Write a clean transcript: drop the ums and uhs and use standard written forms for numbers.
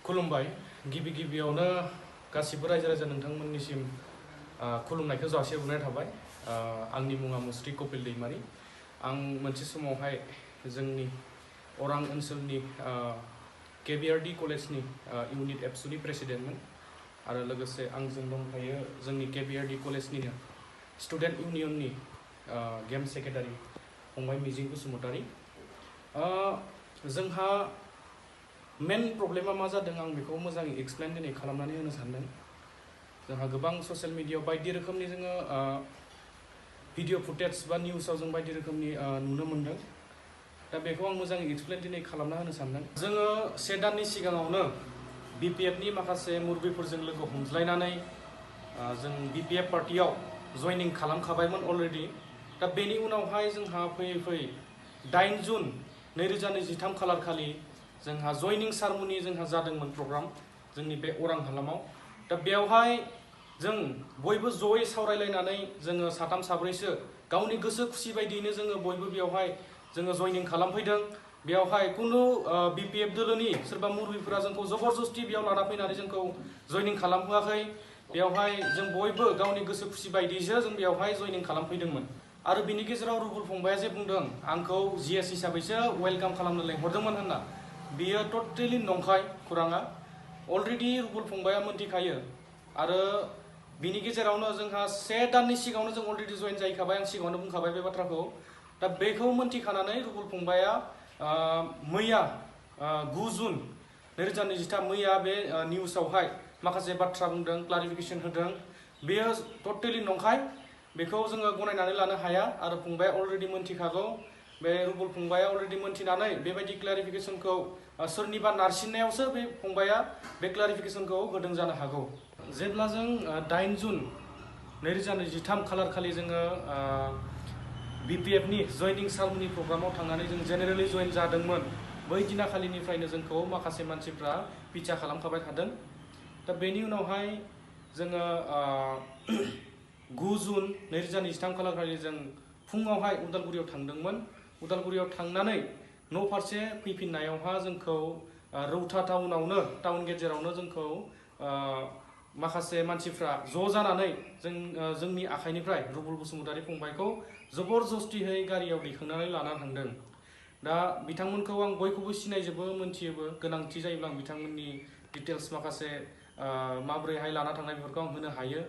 खुलुमबाय गिबियावनो गासिबो रायजो नोंथांमोननिसिम खुलुमनायखौ जासिहरनाय थाबाय। आंनि मुङा मुस्रि कपिल दैमारी। आं मोनसे समावहाय जोंनि अरां ओनसोलनि केबिआरडी कलेजनि इउनिट एबसुनि प्रेसिडेन्टमोन आरो लोगोसे आंजों दंफायो जोंनि केबिआरडी कलेजनिनो स्टुडेन्ट इउनियननि गेम सेक्रेटारि फंबाय मिजिं बसुमतारी। जोंहा मेन प्रब्लेमा मा जादों आं बेखौ मोजाङै एक्सप्लेन दिनै खालामनानै होनो सानदों। जोंहा गोबां ससियेल मिडियायाव बायदि रोखोमनि जोङो भिडिअ फुटेज बा निउसाव जों बायदि रोखोमनि नुनो मोनदों। दा बेखौ आं मोजाङै एक्सप्लेन दिनै खालामना होनो सानदों। जोङो से दाननि सिगाङावनो बिपिएफनि माखासे मुरबिफोरजों लोगो हमज्लायनानै जों बिपिएफ पार्टियाव जयनिं खालामखाबायमोन अलरेडि। दा बेनि उनावहाय जोंहा फैयै 8 जुन 2023 खालार खालि जोंहा जयनिं सारमनि जोंहा जादोंमोन प्रग्राम जोंनि बे अरां हालामाव। दा बेवहाय जों बयबो जयै सावरायलायनानै जोङो साथाम साब्रैसो गावनि गोसो खुसि बायदियैनो जोङो बयबो बेवहाय जोङो जयनिं खालामफैदों। बेवहाय कुनु बिपिएफ दोलोनि सोरबा मुरबिफोरा जोंखौ जबरदस्ति बेयाव लाना फैनानै जोंखौ जयनिं खालामहोआखै। बेवहाय जों बयबो गावनि गोसो खुसि बायदिसो जों बेवहाय जयनिं खालामफैदोंमोन। आरो बिनि गेजेराव रुहुल फंबाया जे बुंदों आंखौ जिएस हिसाबैसो वेलकाम खालामनो लेंहरदोंमोन होनना, बियो टटेलि नंखाय खुराङा। अलरेडि रुहुल फंबाया मोनथिखायो आरो बिनि गेजेरावनो जोंहा से दाननि सिगाङावनो जों अलरेडि जइन जाहैखाबाय। आं सिगाङावनो बुंखाबाय बे बाथ्राखौ। दा बेखौ मोनथिखानानै रुहुल फंबाया मैया 9 जुन 2023 मैया बे निउसावहाय माखासे बाथ्रा बुंदों, क्लारिफिकेसन होदों। बेयो टटेलि नंखाय। बेखौ जोङो गनायनानै लानो हाया आरो फंबाया अलरेडि मोनथिखागौ। बे रुहुल फंबाया अलरेडि मोनथिनानै बेबायदि क्लारिफिकेसनखौ सोरनिबा नारसिननायावसो बे फंबाया बे क्लारिफिकेसनखौ होदों जानो हागौ। जेब्ला जों 8 जुन 2023 खालार खालि जोङो बिपिएफनि जयनिं सारमनि प्रग्रामाव थांनानै जों जेनेरेलि जइन जादोंमोन, बै दिनाखालिनिफ्रायनो जोंखौ माखासे मानसिफ्रा पिछा खालामखाबाय थादों। दा बेनि उनावहाय जोङो 9 जुन 2023 खालार खालि जों फुङावहाय उदालगुरियाव थांदोंमोन। उदालगुरियाव थांनानै न' फारसे फैफिननायावहा जोंखौ रौता टाउनावनो टाउन गेजेरावनो जोंखौ माखासे मानसिफ्रा ज' जानानै जोंनि आखाइनिफ्राय रुहुल बसुमतारी फंबायखौ जबरदस्तियै गारियाव दैखांनानै लाना थांदों। दा बिथांमोनखौ आं बयखौबो सिनायजोबो, मोनथियोबो। गोनांथि जायोब्ला आं बिथांमोननि डिटेल्स माखासे माबोरैहाय लाना थांनाय बेफोरखौ आं होनो हायो।